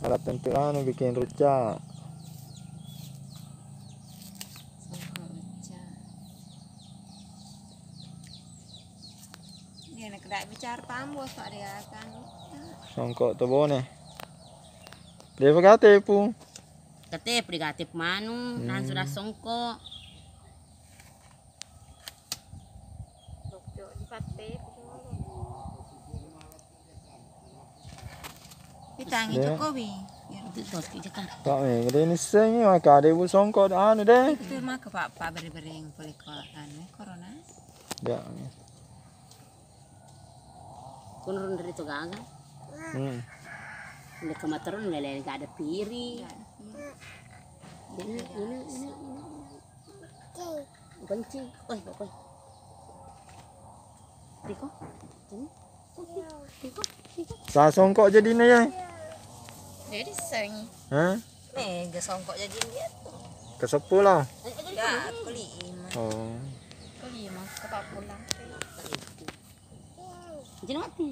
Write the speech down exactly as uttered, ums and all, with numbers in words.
Pada tentu anu bikin ruca. Songkok ruca. Dia nak kena bicara pambo, so ada akan. Songkok tebone. Dia pegate pung. Kate pegate manu, hmm. Nang sudah songkok. Itangi Jokowi. Itu toski jaka. Tak me, gede ni sengi maka ada ibu songkok anu deh. Itu maka pak pak beri-beri yang boleh ko anu corona. Ya. Kono ronde itu gaga. Hmm. Udah kematerun lele gak ada piri. Ini ini ini. Benci. Oi, kok oi. Riko. Sini. Riko, Riko. Sa songkok jadine ya. Jadi seng. Hah? Mega songkok jadi dia tuh. Ke sepuluh. Ya, kelima. Oh. Kelima, ke pulang. Jadi mati.